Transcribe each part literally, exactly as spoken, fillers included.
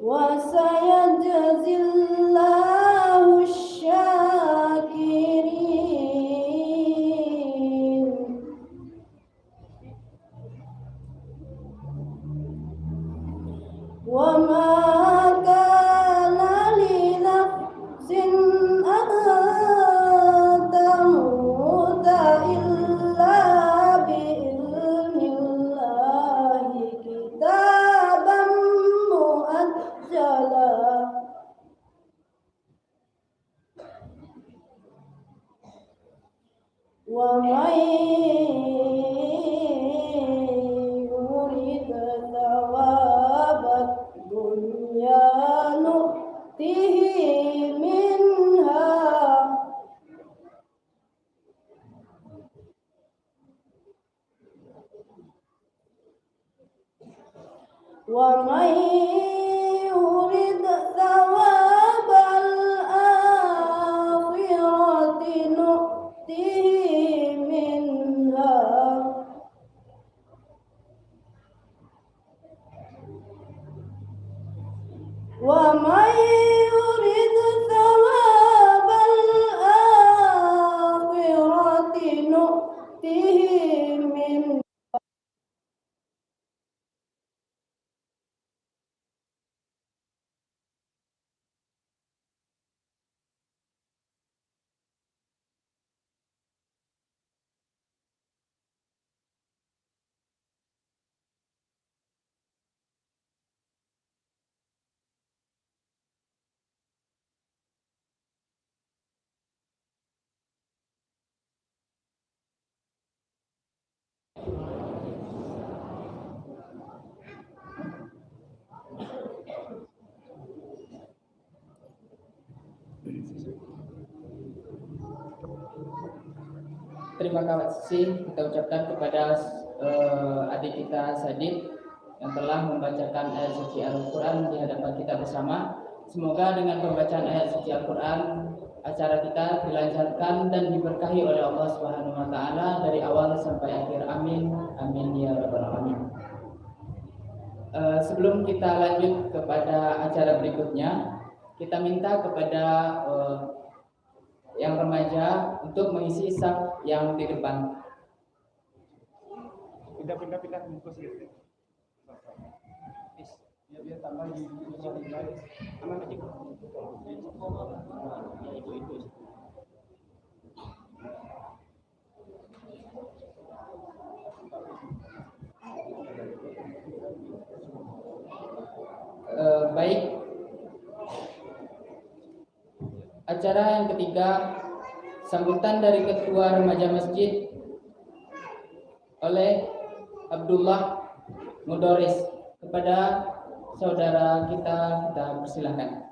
وسيجزي الله الشاكرين. وما كان لنفس أن تموت إلا بإذن الله كتابا مؤجلا. ومن يرد ثواب الدنيا نؤته منها ومن يرد ثواب الآخرة نؤته منها ومن يرد ثواب الآخرة نؤته منها Terima kasih kita ucapkan kepada, eh, adik kita Sadid yang telah membacakan ayat suci Al-Quran di hadapan kita bersama. Semoga dengan pembacaan ayat suci Al-Quran, acara kita dilancarkan dan diberkahi oleh Allah Subhanahu wa Ta'ala dari awal sampai akhir. Amin. Amin ya rabbal alamin. Eh, sebelum kita lanjut kepada acara berikutnya, kita minta kepada, eh, yang remaja untuk mengisi saf yang di depan. Pindah, pindah, pindah, bungkus gitu. Biar, biar tambah di, di, di, aman aja. Eh, baik. Acara yang ketiga, sambutan dari Ketua Remaja Masjid oleh Abdullah Mudoris. Kepada saudara kita, kita persilahkan.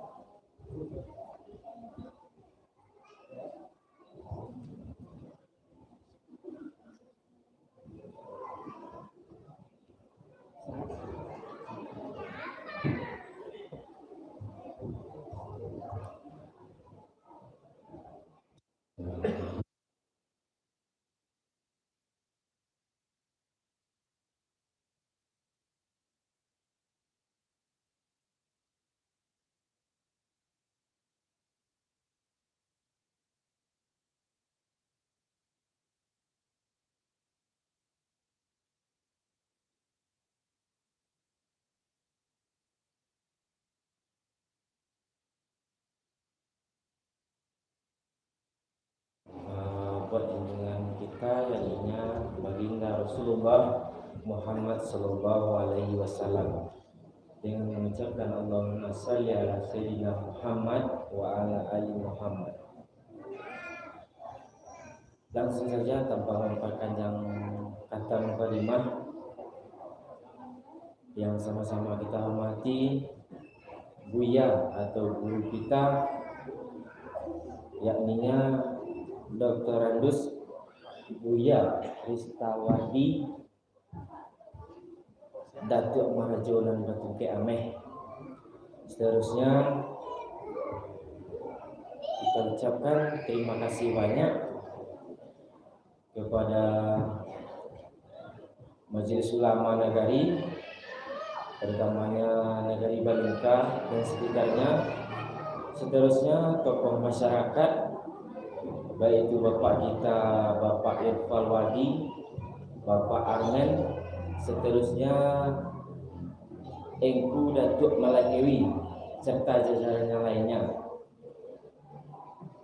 Ah, buat junjungan kita, yakni Baginda Rasulullah Muhammad sallallahu alaihi wasallam, dengan mengucapkan Allahumma salli ala Sayyidina Muhammad wa ala ali Muhammad. Langsung saja, tanpa memperpanjang kata mukadimah, yang sama-sama kita hormati Buya atau guru kita, yakninya Doktorandus Buya Ristawadi Datuak Marajo nan batungkek ameh. Seterusnya, kita ucapkan terima kasih banyak kepada Majelis Ulama Nagari, terutamanya Nagari Balingka dan sekitarnya, seterusnya tokoh masyarakat, baik itu Bapak kita, Bapak Irfal Wadi, Bapak Armen, seterusnya Engku Datuk Malakewi, serta jajarannya lainnya.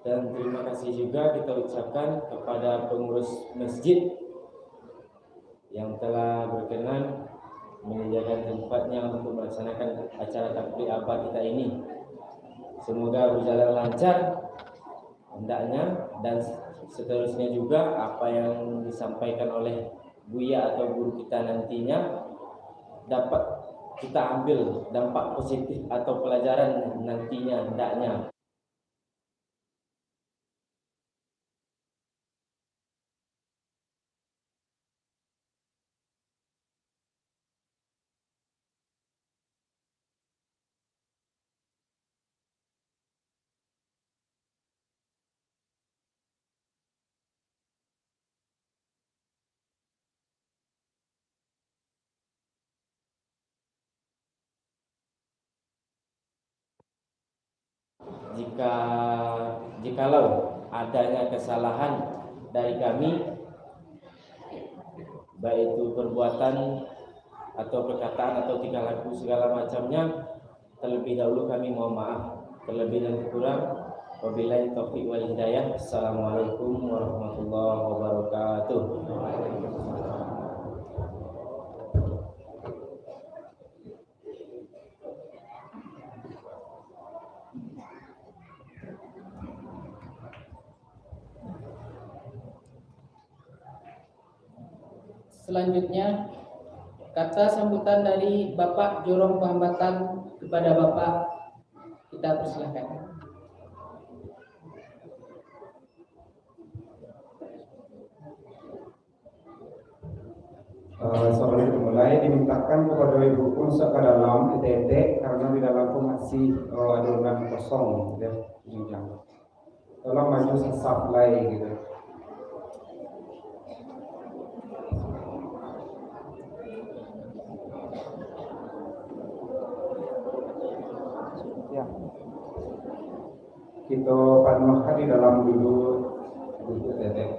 Dan terima kasih juga kita ucapkan kepada pengurus masjid yang telah berkenan menyediakan tempatnya untuk melaksanakan acara tabligh akbar kita ini. Semoga berjalan lancar hendaknya, dan seterusnya juga apa yang disampaikan oleh buya atau guru kita nantinya dapat kita ambil dampak positif atau pelajaran nantinya hendaknya. Jika, jikalau adanya kesalahan dari kami, baik itu perbuatan atau perkataan atau tingkah laku segala macamnya, terlebih dahulu kami mohon maaf. Terlebih dan kurang, wabillahi taufiq wal hidayah. Assalamualaikum warahmatullahi wabarakatuh. Selanjutnya, kata sambutan dari Bapak Jorong Pahambatan kepada Bapak, kita persilakan. Eh, sebelum dimulai, dimintakan kepada ibu pun masuk ke dalam, etek-etek, karena di dalam pun masih, eh, ada ruangan kosong, gitu ya, di jenjang. Tolong maju sasaf lai, gitu. Ya. Kito panuahkan di dalam dulu, duduk dedek.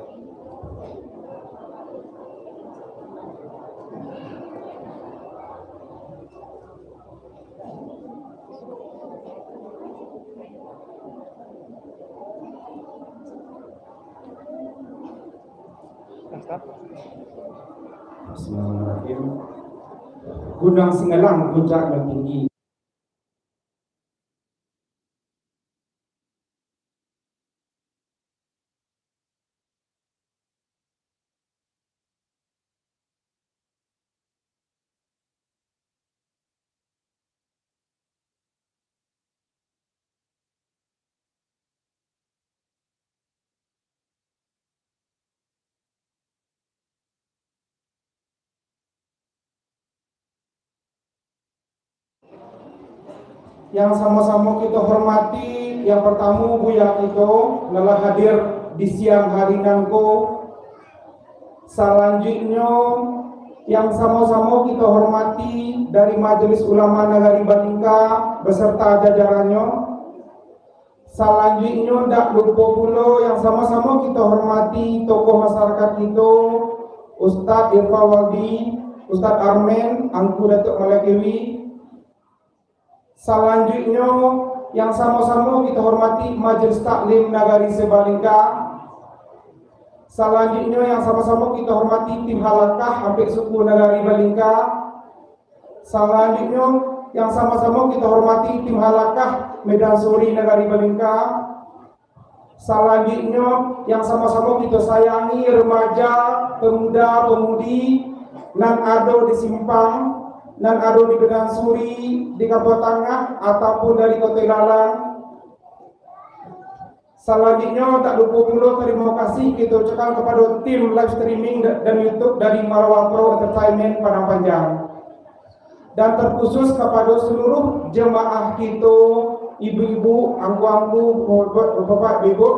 Bismillahirrahmanirrahim. Gunung Singgalang puncaknya tinggi. Yang samo-samo kito hormati, yang partamo, Buya kito nan lah hadir di siang hari nangko. Salanjuiknyo, yang samo-samo kito hormati dari Majelis Ulama Nagari Balingka beserta jajarannyo. Salanjuiknyo, ndak lupo pulo yang samo-samo kito hormati tokoh masyarakat kito, Ustadz Irfan Waldi, Ustadz Armen, Angku Datuk Malakewi. Salanjuiknyo, yang samo-samo kito hormati Majelis Taklim Nagari Sabalingka. Salanjuiknyo, yang samo-samo kito hormati tim Halakah Ampek Suku Nagari Balingka. Salanjuiknyo, yang samo-samo kito hormati tim Halakah Medan Suri Nagari Balingka. Salanjuiknyo, yang samo-samo kito sayangi remaja, pemuda, pemudi nan ado di simpang, nan ado di Medan Suri, di Kapuas Tangah, ataupun dari Koto Ilalang. Salanjuiknyo, tak lupo pulo tarimo kasih kito ucapkan kapado tim live streaming da-, dan YouTube dari Marwah Pro Entertainment Padang Panjang. Dan terkhusus kapado seluruh jemaah kito, ibu-ibu, angku-angku, bapak-bapak, ibu-ibu,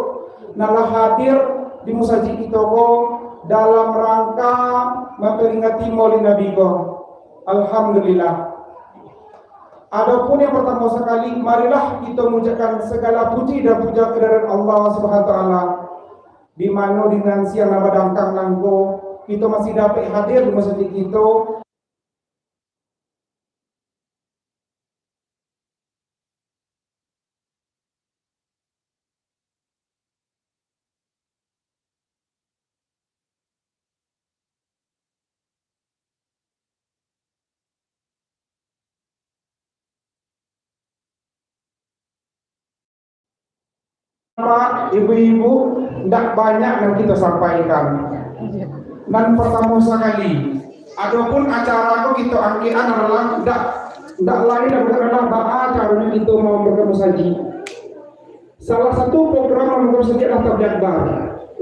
nan lah hadir di musajik kito ko dalam rangka mamperingati Maulid Nabi ko. Alhamdulillah. Adopun yang partamo sakali, marilah kito mangucapkan sagalo puji dan puja kehadirat Allah Subhanahu wa Taala, di mano dengan siang nan badangkang nangko, kito masih dapek hadir di masajik kito. Pak, ibu-ibu, ndak banyak nan kito sampaikan. Nan partamo sakali, adopun acara ko kito angkekan adalah ndak, ndak lain dan bukan adalah baa caronyo kito mambangun musajik. Salah satu program mambangun musajik adalah tabligh akbar.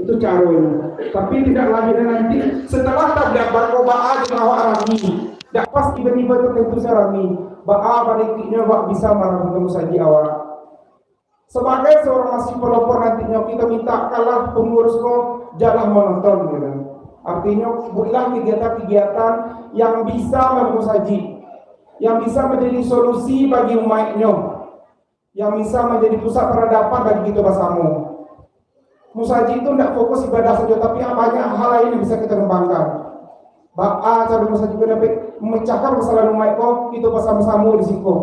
Itu caronyo. Tapi tindak lanjutnyo nanti, setelah tabligh akbar ko baa jo awak rami. Ndak pas event-event tertentu sa rami. Baa barikutnyo awak bisa mambangun musajik awak. Sabagai saurang masih palopor nantinyo, kito mintakanlah pangurus ko janlah mononton, gitu. Artinyo, buatlah kegiatan-kegiatan yang bisa mambangun musajik, yang bisa manjadi solusi bagi umaiknyo, yang bisa manjadi pusat paradaban bagi kito basamo. Musajik tu ndak fokus ibadah sajo, tapi banyak hal lain yang bisa kito kembangkan. Baa caro musajik ko dapek mamecahkan permasalahan umaik ko, kito basamo-samo di siko.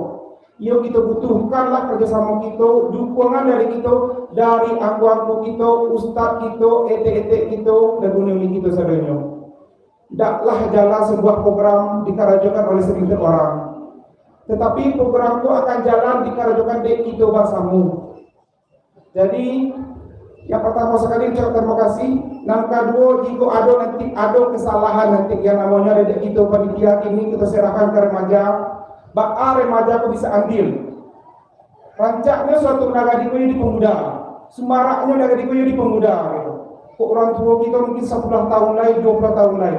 Iyo, kito butuhkanlah karajosamo kito, dukungan dari kito, dari angku-angku kito, ustad kito, etek-etek kito, dan uni-uni kito sadonyo. Ndaklah jalan sabuah program dikarajokan oleh sagelintir urang, tatapi program tu akan jalan dikarajokan dek kito basamo. Jadi, yang partamo sakali, ucap tarimo kasih. Nan kaduo, jikok ado nanti, ado kasalahan nanti, yang namonyo dari kito panitia kini kito serahkan ka remaja. Baa remaja ko bisa ambil. Rancaknyo suatu nagari ko di pemuda. Sumaraknyo nagari ko di pemuda, gitu. Kok urang tuo kito mungkin sapuluah tahun lai, duo puluah tahun lai.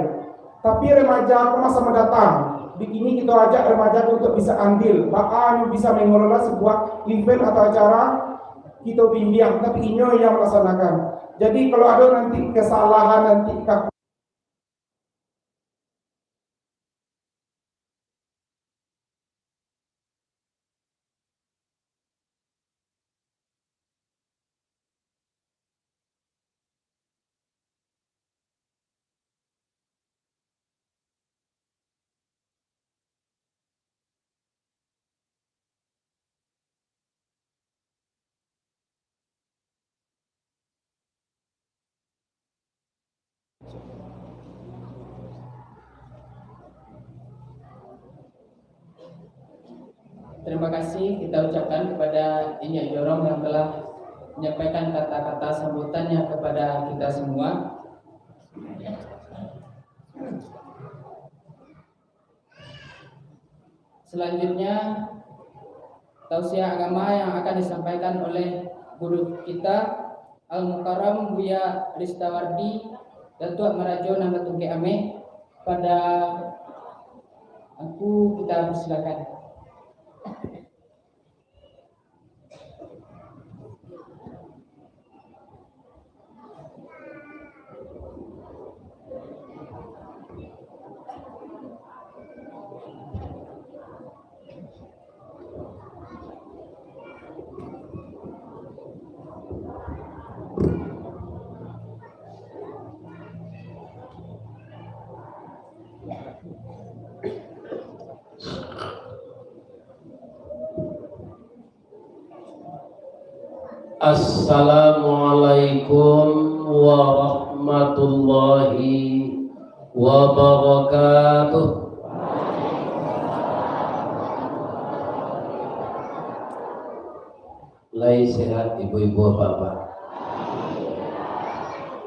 Tapi remaja ko masa mandatang. Di kini kito ajak remaja ko untuak bisa ambil, baa nyo bisa mangelola sabuah event atau acara kito bimbiang, tapi inyo yang malaksanakan. Jadi, kalau ado nanti kasalahan, nanti ka- Terima kasih kita ucapkan kepada Inyiak Jorong yang telah menyampaikan kata-kata sambutannya kepada kita semua. Selanjutnya, tausiah agama yang akan disampaikan oleh guru kita, Al-Mukarram Buya Ristawardi, Datuak Marajo Nan Batungkek Ameh, pada angku kita persilakan. Assalamualaikum warahmatullahi wabarakatuh. Lai sehat ibu-ibu, bapak-bapak?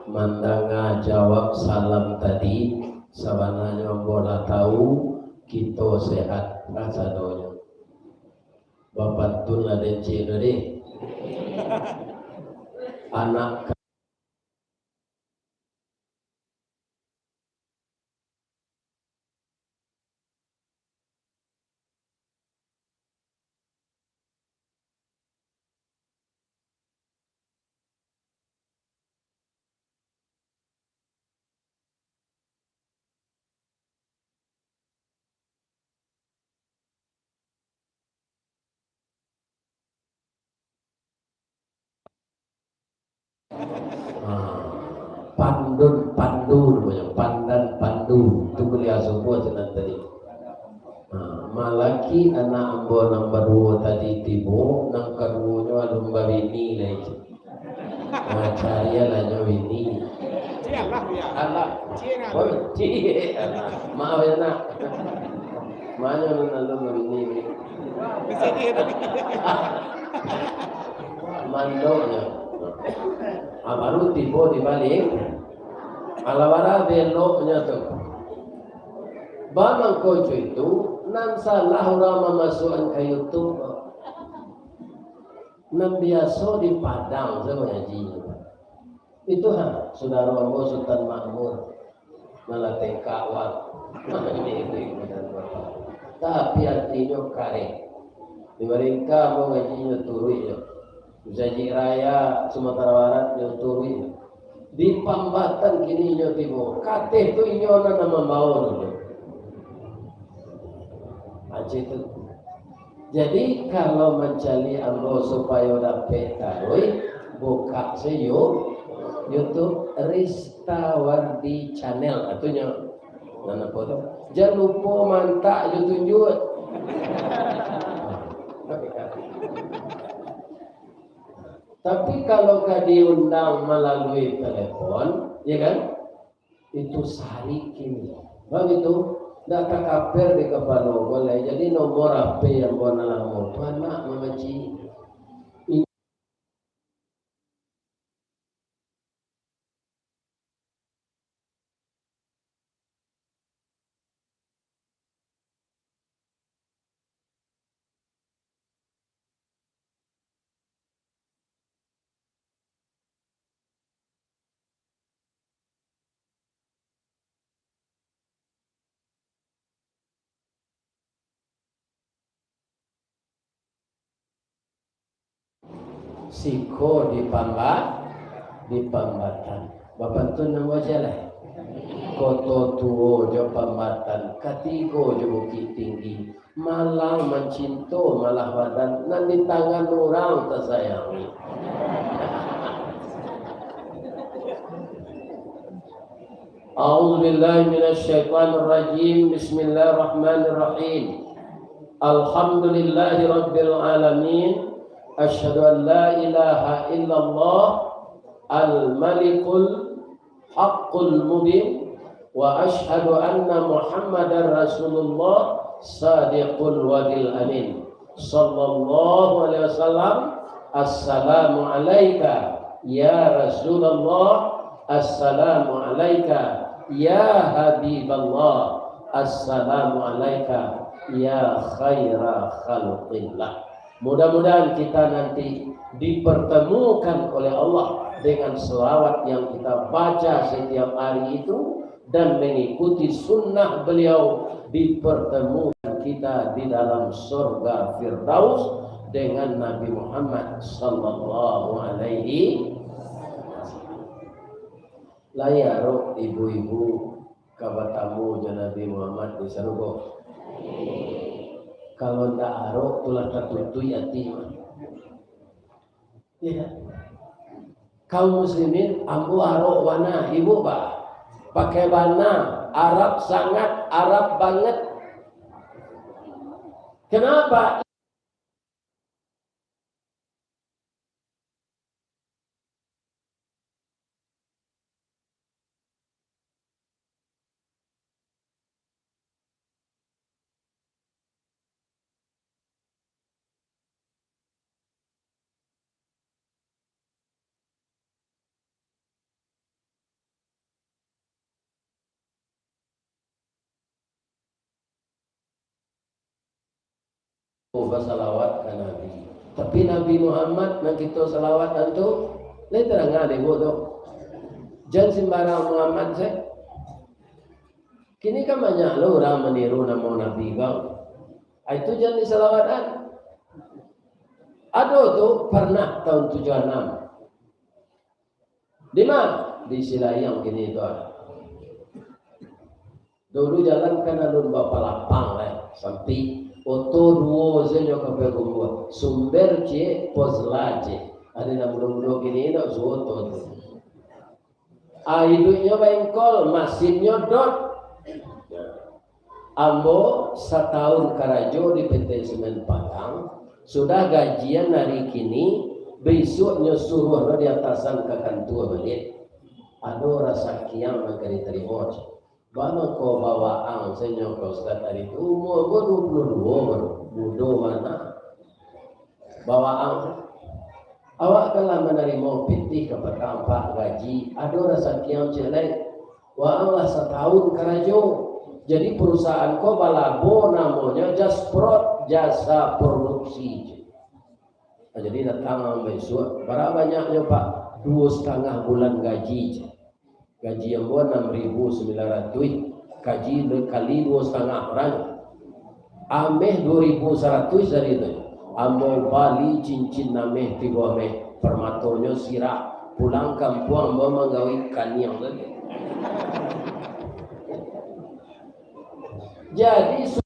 Mandanga jawab salam tadi, sabananyo ambo lah tahu, kito sehat kasadonyo. Bapantun lah den cek tu deh. Anak Ha, Pandun, Pandu namonyo, Pandan, Pandu. Tu kuliah subuah tu nan tadi. Ha, malaki anak ambo nan baduo tadi tibo, nan kaduonyo alun babini lai. Ha, carianlah nyo bini. Alah. Oh, ciek, alah. Maaf yo, nak. Manyo nan alun babini ni. Mandoknyo. Ah, baru tibo di baliak. Alah bara beloknyo tu. Bamangko jo itu, nan salah urang mamasuakan ka YouTube. Nan biaso di Padang sajo mangajinyo. Itu ha, sudaro ambo Sutan Makmur, malateh kawat. Tapi atinyo kareh. Di Malaysia ambo ngajinyo turuiknyo. Musajik Raya Sumatera Barat nyo turuiknyo. Di Pambatan kini inyo tibo. Kateh tu inyo nan, nan mambawo dulu. Aceh tu. Jadi, kalau mancaliak ambo supayo dapek taruih, bukak se yo-, YouTube Rista Wardi Channel, katonyo. Nan apo tu? Jan lupo mantak jo tunjuak. Tapi kalau ka diundang malalui telepon, ya kan? Itu sarik kini. Baitu, ndak takaper di kapalo ko lai. Jadi nomor H P ambo nan lamo tu anak mamaji. Siko di Pamba-, di Pambatan. Bapantun namo aja lah. Koto Tuo jo Pambatan, katigo jo Bukik Tinggi. Malang mancinto malah badan, nan di tangan urang tasayangi. A'udzubillahi minasyaitonirrajim. Bismillahirrahmanirrahim. Alhamdulillahirabbil alamin. Asyhadu an la ilaha illallah al-malikul haqqul mubin, wa asyhadu anna Muhammadar Rasulullah sadiqul wadil amin. Sallallahu alaihi wasallam. Assalamu alaika ya Rasulullah, assalamu alaika ya Habiballah, assalamu alaika ya khaira khalqillah. Mudah-mudahan kita nanti dipertemukan oleh Allah dengan selawat yang kita baca setiap hari itu dan mengikuti sunnah beliau, dipertemukan kita di dalam surga Firdaus dengan Nabi Muhammad sallallahu alaihi wasallam. Lai arok ibu-ibu ka batamu jo Nabi Muhammad di sarugo? Kalau ndak arok, tu lah tatutuik ati mah. Iya. Kaum muslimin, ambo arok bana, ibu ba-, pakai bana, Arab sangat, Arab banget. Kenapa? Oh, basalawat ka Nabi. Tapi Nabi Muhammad nan kito salawatkan tu, lai tadanga dek ibu tu. Jan sembarang Muhammad se. Kini kan banyak lo urang maniru namo Nabi bang. Ah, itu jan disalawatkan. Ado tu pernah tahun tujuh enam. Di ma? Di Silayang kini tu ah. Dulu jalan kan alun bapalapang lai, sampik. Oto duo se nyo ka Payakumbuah. Sumber ciek, Pozla ciek. Ado nan mudo-mudo kini, indak suoto tu. Ah, iduiknyo baengkol, masinnyo dot. Ambo satahun karajo di P T Semen Padang, sudah gajian ari kini, bisuaknyo suruah lo di atasan ka kantua baliak. Ado rasakiang nan ka ditarimo. Bana ko bawaang, sanyo ko Ustaz tadi tu, umua ko duo puluah duo baru, mudo bana. Bawaang, awak kan lah manarimo pitih ka patang, Pak, gaji, ado rasakiang ciek lai. Waang lah satahun karajo. Jadi, perusahaan ko balabo, namonyo Jasprod, Jasa Produksi. Nah, jadi datang urang bisuak, bara banyaknyo, Pak? Duo satangah bulan gaji. Gaji ambo anam ribu sambilan ratuih, gaji kali duo satangah urang. Ameh duo ribu saratuih tadi tu. Ambo bali cincin ameh, tigo ameh, parmatonyo sirak. Pulang kampuang, ambo manggawai kaniang tadi. Jadi,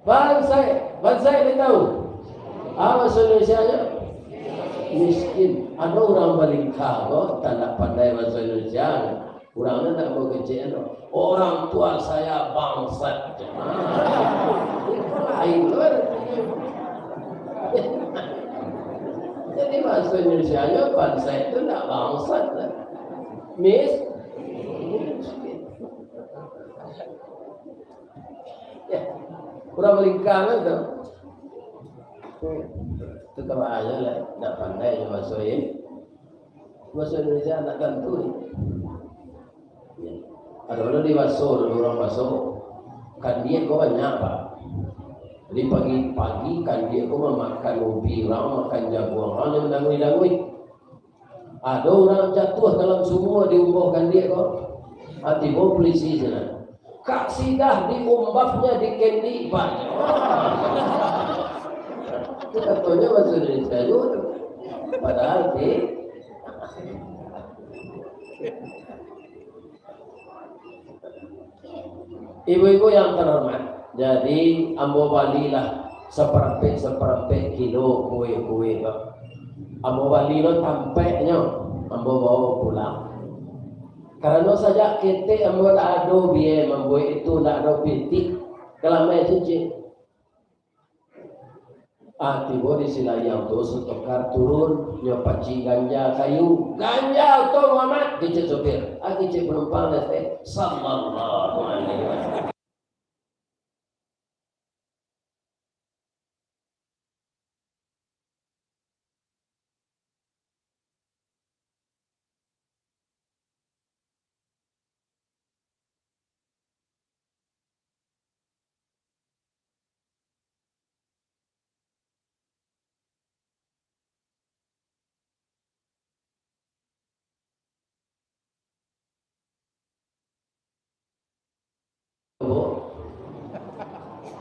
Bansaik, bansaik lai tahu? Apo bahaso Indonesianyo? Miskin. Ado urang Balingka ko, indak pandai bahaso Indonesia. Urang tu indak mau kecek tu. Orang tua saya bangsat. Lain tu kan. Jadi, bahaso Indonesianyo bansaik tu indak bangsat lah. Mis-, miskin. Ya. Urang Balingka tu. Tu kan aja lah, indak pandai jo bahaso ini. Bahaso Indonesia indak tantu ni. Ya. Ado lo di baso, ado urang baso. Kandiak ko banyak, Pak. Jadi pagi-pagi kandiak ko mamakan ubi urang, makan jaguang urang, jan mandangui-dangui. Ado urang jatuah dalam sumua diumbakan kandiak ko. Ah, tibo pulisi sinan. Kak Sidah diumbahnya di kendi, Pak. Itu katonyo bahaso Indonesia juo tu. Padahal di Ibu-ibu yang terhormat, jadi ambo balilah saparampek-saparampek kilo kue-kue tu. Ambo bali lo tampeknyo, ambo bawa pulang. Karano sajak ketek ambo ndak ado biaya mambuek itu, ndak ado pitih, kalamai cincin. Ah, tibo di Silayang tu, satokar turun, nyo pacik ganja kayu. "Ganja tu, Muhammad!" kecek sopir. Ah, kecek panumpang dah, teh. Sallallahu alaihi wasallam.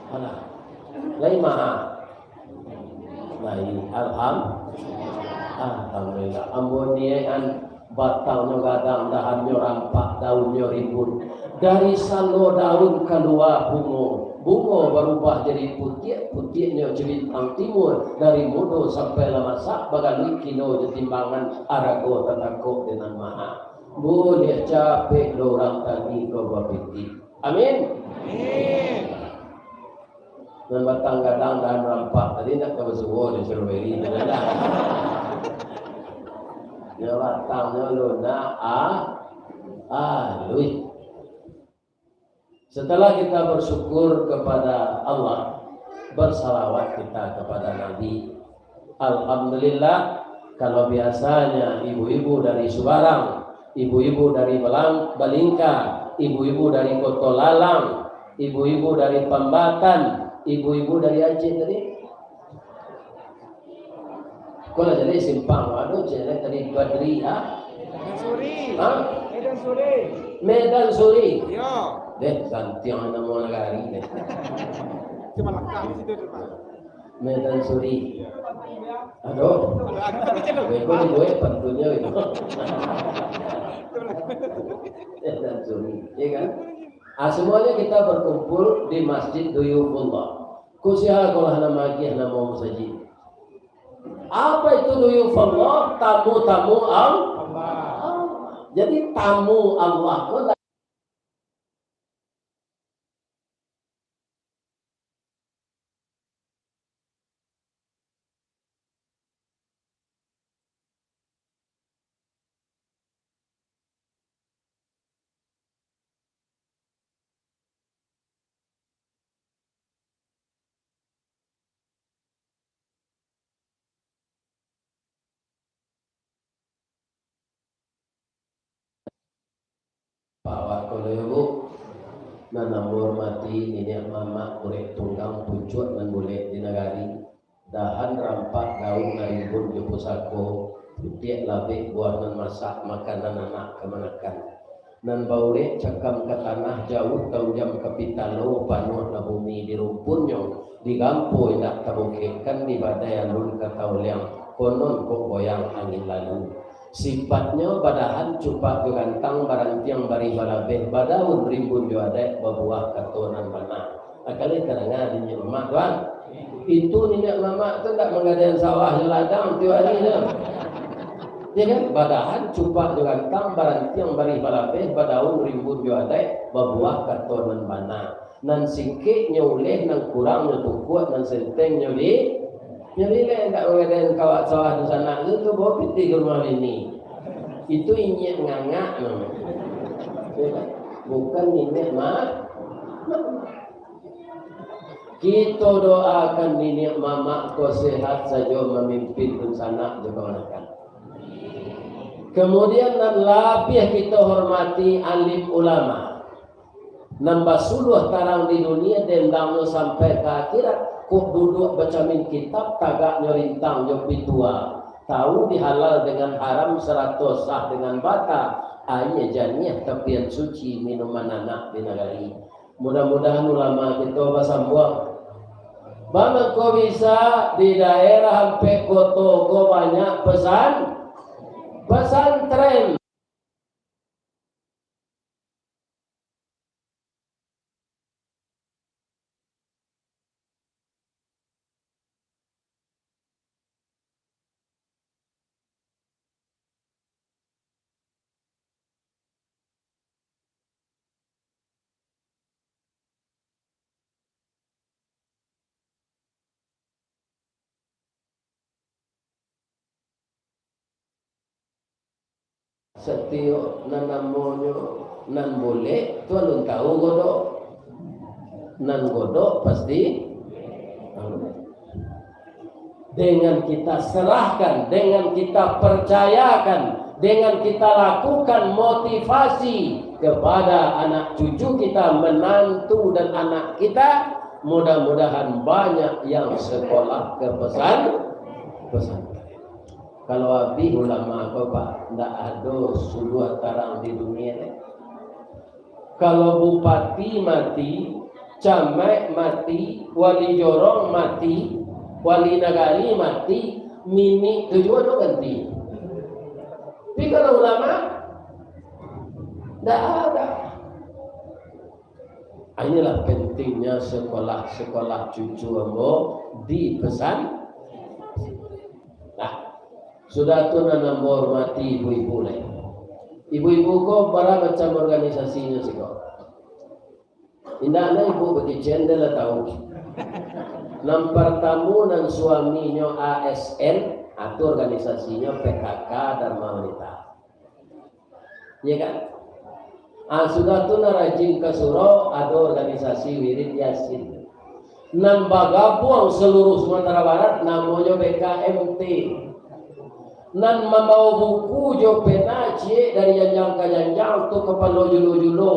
Alah. Lai maha. Lai. Alham-, Alhamdulillah. Ambo niaikan batangnyo gadang, dahannyo rampak, daunnyo rimbun. Dari salo daun kalua bungo. Bungo barubah jadi putiak, putiaknyo jo bintang timur. Dari mudo sampai lah masak, bagaluik kilo jo timbangan, arago tatakok di nan maha. Buliah capek lo urang tagih ko bapitih. Amin. Amin. Nan batang gadang dahan rampak tadi, nak ka basuo di strawberry tu dah. Yo, batangnyo lunak, ah, aluih. Setelah kita bersyukur kepada Allah, bersalawat kita kepada Nabi. Alhamdulillah, kalau biasanya ibu-ibu dari Subarang, ibu-ibu dari Balang-, Balingka, ibu-ibu dari Koto Lalang, ibu-ibu dari Pambatan, ibu-ibu dari Aceh tadi. Kalau jadi simpang, anu, cewek tadi Badri, ha? Medan Suri. Ha? Medan Suri. Medan Suri. Yo. Deh, gantiang namo nagari deh. Cuma lakah di situ, Pak. Medan Suri. Aduh. Beko dibuek pantunnyo itu. Medan Suri, ya kan? Ah, semuanya kita berkumpul di Masjid Duyufullah. Kusiah kalau hana magiah namo masajid. Apa itu duyufullah? Tamu-tamu Al-, Allah. Jadi tamu Allah tu Pak Wakil, Bu, nan ambo hormati niniak mamak, urek tunggang, puncuak nan bulek di nagari, dahan rampak daun nan rimbun jo pusako, putiak labek buah nan masak, makanan anak kamanakan. Nan baurek cakam ka tanah, jauah taunjam ka pitalo, panuahlah bumi di rumpunnyo, di gampo indak tabukekkan, di badai alun ka tauliang, konon kok goyang angin lalu. Sipatnyo badahan cupak jo gantang, barantiang barih balabeh, badaun rimbun jo adaik, babuah kato nan bana. Akalih tadanga di niniak mamak tu, kan? Itu niniak mamak tu ndak manggadaian sawah jo ladang tiok ari tu. Ya kan? Badahan cupak jo gantang, barantiang barih balabeh, badaun rimbun jo adaik, babuah kato nan bana. Nan singkeknyo uleh, nan kurangnyo tukuak, nan sentengnyo di, nyo di leh, ndak manggadaian kawak sawah dunsanak tu, tu bawa pitih ka rumah bini. Itu inyiak ngangak namonyo. Ya kan? Bukan niniak ma-, Kito doakan niniak mamak ko sehat sajo mamimpin dunsanak jo kamanakan. Kemudian nan labiah kito hormati alim ulama. Nan basuluah tarang di dunia, dendangnyo sampai ka akhirat, kok duduak bacamin kitab, tagaknyo rintang jo pitua, tahu di halal dengan haram, sarato sah dengan bata, aia janiah tapian suci, minuman anak di nagari. Mudah-mudahan ulama kito basambuang. Bamangko bisa di daerah ampek koto ko banyak pesan-, pesantren. Satiok nan namonyo nan bulek, tu alun tahu godok. Nan godok pasti alun. Dengan kita serahkan, dengan kita percayakan, dengan kita lakukan motivasi kepada anak cucu kita, menantu dan anak kita, mudah-mudahan banyak yang sekolah ke pesan-, pesantren. Kalau abih ulama ko, Pak, ndak ado suluah tarang di dunia ni. Kalau bupati mati, camat mati, wali jorong mati, wali nagari mati, niniak tu juo tu ganti. Tapi kalau ulama, ndak ada. Inilah pentingnya sekolah-sekolah cucu ambo di pesan-, nah, sudah tu nan ambo hormati ibu-ibu lai. Ibu-ibu ko bara macam organisasinyo siko. Indak lah ibu bakicen, dah lah tahu. Nan partamo nan suaminyo A S N, atau organisasinyo P K K Dharma Wanita. Iya kan? Ah, sudah tu nan rajin ka surau, ado organisasi wirid Yasin. Nan bagabuang saluruh Sumatera Barat namonyo B K M T. Nan mambawa buku jo pena ciek dari janjang ka janjang tu kapalo julo-julo.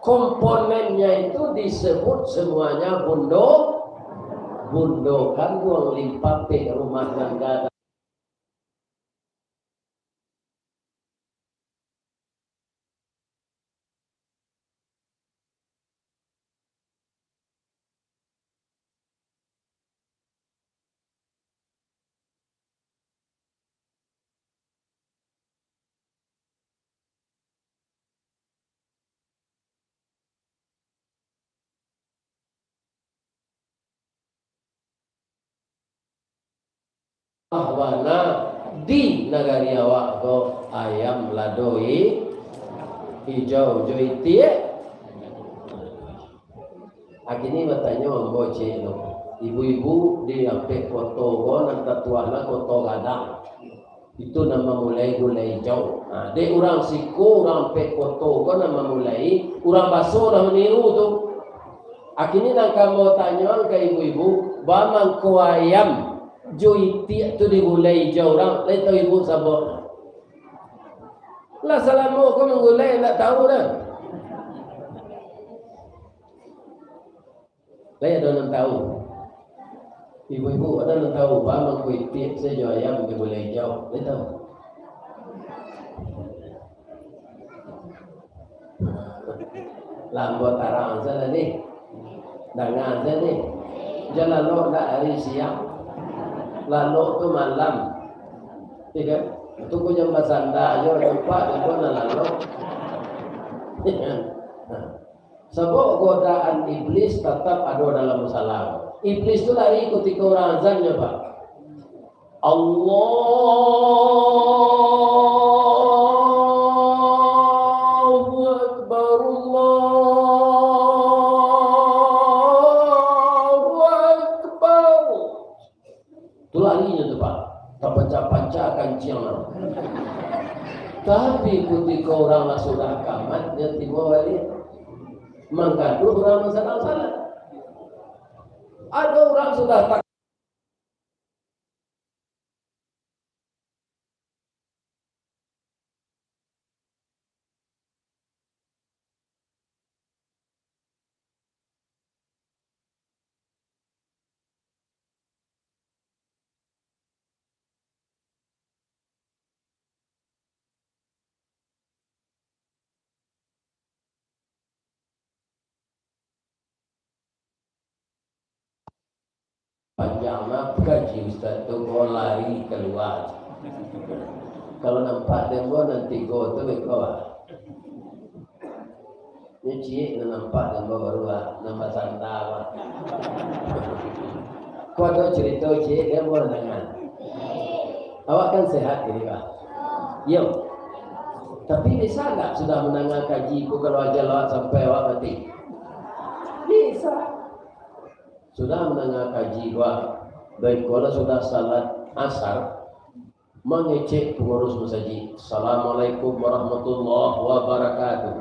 Komponennya itu disebut semuanya bundo. Bundo kanduang limpapek rumah nan gadang. Ah, bana di nagari awak ko ayam lado i-, ijau jo itiak. Akini batanyo ambo ciek tu, ibu-ibu di ampek koto ko nan tatuah lah koto gadang. Itu nan mamulai gulai ijau. Nah, dek urang siko, urang ampek koto ko nan mamulai, urang baso lah maniru tu. Akini nan ka ambo tanyoan ka ibu-ibu, ba mangko ayam jo itiak tu digulai ijau urang, lai tahu ibu sabo? Lah salamo ko manggulai, ndak tahu dah. Lai ado nan tahu? Ibu-ibu, ado nan tahu, ba mangko itiak sajo ayam digulai ijau? Lai tahu? Lambo tarang sajo ni. Danga sajo ni. Jan lalok ndak ari siang. Lalok tu malam. Iya kan? Tu ko jan basanda jo, nampak jo nan lalok. Iya kan? Nah. Sabab godaan iblis tatap ado dalam musala. Iblis tu lari kutiko urang azan nyo, Pak. Allahu Akbar, Allahu Akbar. Tu larinyo tu, Pak. Tapanca-panca kanciang tu. Tapi, kutiko urang lah sudah kamat, nyo tibo baliak. Manggaduah urang nan sadang salat. Ado urang sudah tak Panjang lah kaji ustaz tu, mau lari kalua. Kalau nampak demo nan tigo tu, beko lah. Ni ciek nan nampak demo baru lah, nan basanda lah. Ko ado carito ciek demo nan dangan. Awak kan sehat kini, Pak? Yo. Tapi bisa ndak sudah mandanga kaji ko, kalau ajal awak sampai awak mati? Bisa. Sudah mandanga kaji ko, baik, kalau sudah salat asar, mangecek pangurus masajik, "Assalamualaikum warahmatullahi wabarakatuh.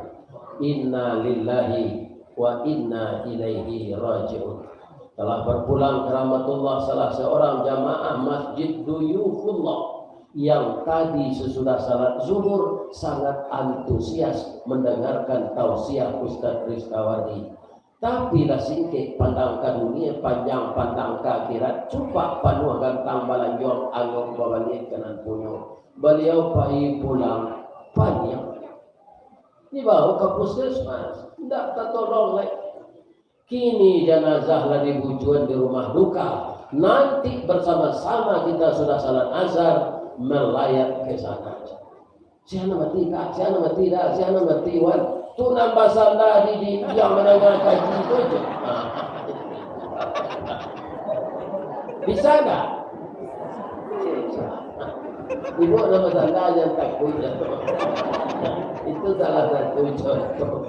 Inna lillahi wa inna ilaihi raji'un." Telah berpulang ke rahmatullah salah seorang jamaah Masjid Duyufullah yang tadi sesudah salat zuhur sangat antusias mendengarkan tausiah Ustaz Rizkawardi. Tapi lah singkek pandang ka dunia, panjang pandang ka akhirat, cupak panuah gantang balanjuang, angok babaliak ka nan punyo. Baliau pai pulang paniang. Dibawa ka puskesmas, ndak tatolong lai. Kini janazah lah dibujuan di rumah duka. Nanti bersama-sama kita sudah salat asar, melayat ke sana. Sia nan mati, Kak? Sia nan mati, Dak? Sia nan mati, Wan? Tu nan basanda di, di, yang mandanga kaji tu je. Bisa ndak? Ibu nan basanda jan takuik lah tu. Itu salah satu contoh.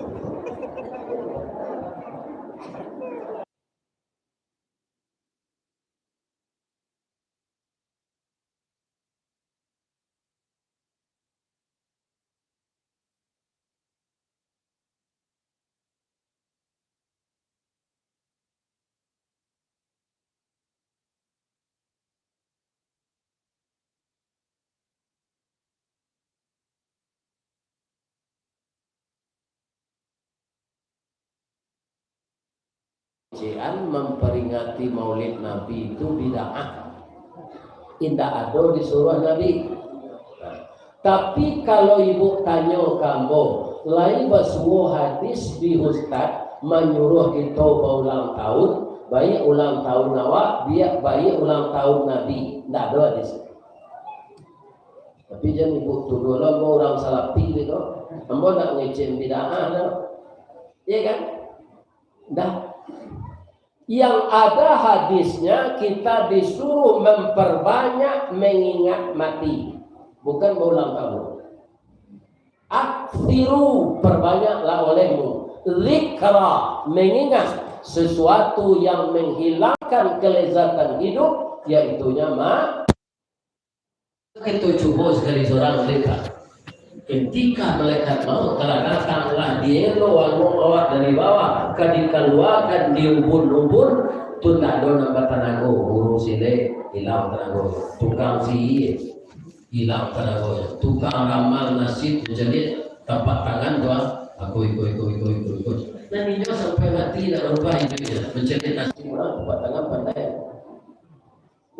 Cian memperingati Maulid Nabi itu bid'ah. Indak ado disuruah Nabi. Nah, tapi kalau ibu tanyo ka ambo, lai basuo hadis di ustad manyuruah kito baulang tahun, baiak ulang tahun awak, biak baiak ulang tahun Nabi. Indak ado hadis. Tapi jan ibu tuduah lo ambo urang salafi gitu. Ambo ndak ngecek bid'ah doh. Iya kan? Dah. Yang ada hadisnya, kita disuruh memperbanyak mengingat mati, bukan baulang tahun. Aksiru, perbanyaklah olehmu, zikra, mengingat sesuatu yang menghilangkan kelezatan hidup, yaitunya ma-, Kito cubo sakali surang, Pak. Ketika malaikat maut telah datang, lah dielo awak dari bawah, ka dikaluakan di ubun-ubun, tu ndak ado nan batanago, guru silek, ilang tanago, tukang sihir, ilang tanago, tukang ramal nasib, mancaliak tapak tangan tu, ah, aku iko, iko, iko, iko, iko. Nan inyo sampai mati ndak barubah inyo, mancaliak nasib urang, tapak tangan pandai.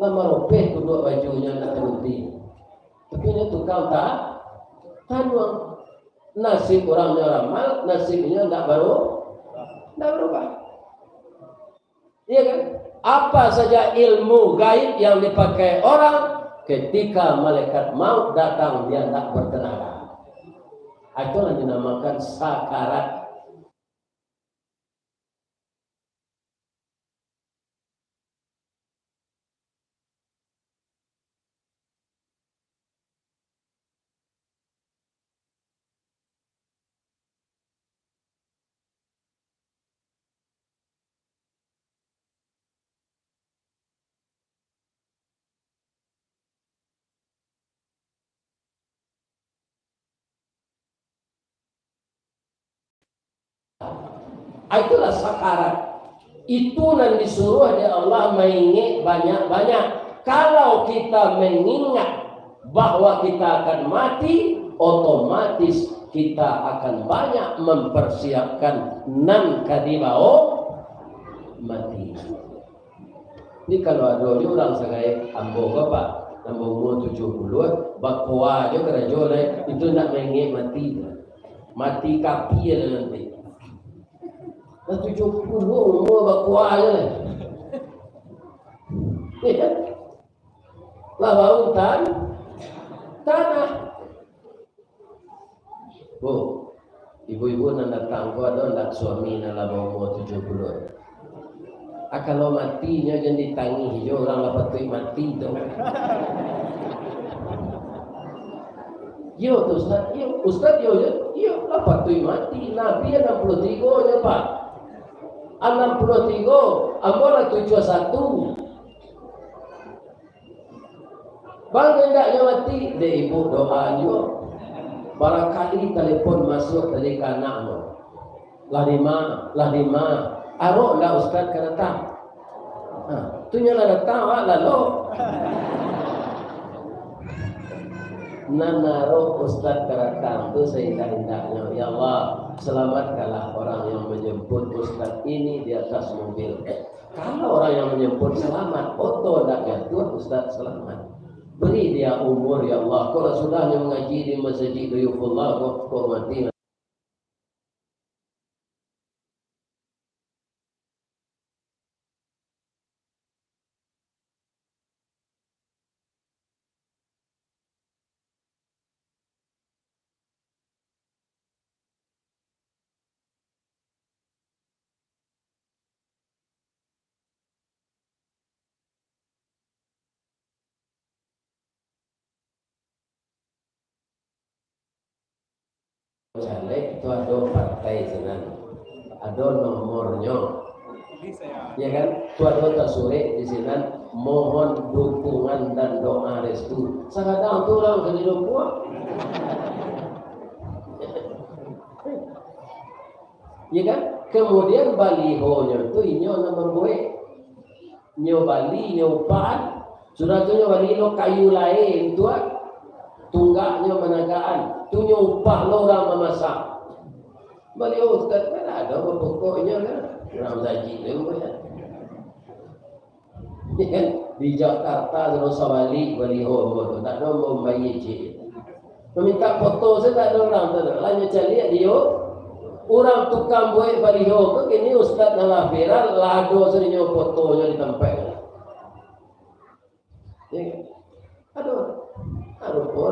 Lah maropeh kuduak bajunyo, ndak taruti. Tapi inyo tukang ta-, tanuang. Nasib urang nyo ramal, nasib inyo ndak baru-, ndak barubah. Iya kan? Apa saja ilmu gaib yang dipakai orang, ketika malaikat maut datang, dia ndak bertenaga. Itulah dinamakan sakarat. Ah, itulah sakarat. Itu nan disuruah dek Allah, maingek banyak-banyak. Kalau kita mengingat bahwa kita akan mati, otomatis kita akan banyak mempersiapkan nan ka dibawo mati. Ni kalau ado jo urang sagai ambo ko, Pak, ambo umua tujuah puluah, bakoa jo karajo lai, itu ndak maingek mati. Mati kapia lah nanti. Lah tujuah puluah umua bakoa jo lai. Iya kan? Lah bauntan tanah. Bu, ibu-ibu nan datang ko ado ndak suami nan lah baumua tujuah puluah? Ah, kalau mati nyo jan ditangih jo, urang lah patuik mati tu. Iyo tu, Ustaz. Iyo, Ustaz, iyo, iyo, iyo, lah patuik mati. Nabi anam puluah tigo nyo, Pak. Anam puluah tigo, ambo lah tujuah satu. Bang, indaknyo mati, dek ibu doa juo. Barakali talipon masuak tadi ka anaknyo. Lah di ma, lah di ma. Arok ndak ustaz ka datang? Ha, tu nyo lah datang, awak lalok. Nan arok ustaz ka datang tu saindak-indaknyo, "Ya Allah, selamatkanlah orang yang menjemput ustaz ini di atas mobil." Kalau orang yang menjemput selamat, oto ndak jatuah, ustaz selamat. Beri dia umur, ya Allah. Kalau sudah dia mengaji di Masjid Duyufullah, kau hormati. Caleg tu ado partai sinan, ado nomornyo. Ya kan? Tu ado tasurek di sinan, mohon dukungan dan doa restu. Sakadang tu urang ka didukuang. Ya kan? Kemudian balihonyo tu inyo nan mambuek. Nyo bali, nyo upahan. Sudah tu nyo bali lo kayu lain tu, ah. Tunggaknyo managaan. Tu nyo upah lo urang mamasak. Bali, "Oh, ustaz, kan ado bapokoknyo kan?" Urang sajik tu buek. Kan? Di Jakarta, kalau sabalik baliho tu, tak ada mambayar cik. Meminta foto saja tak ada urang tu. Lah nyo caliak di yo. Urang tukang buek baliho tu kini ustaz nan lah viral, lah ado sajo fotonyo di tampek. Ya kan?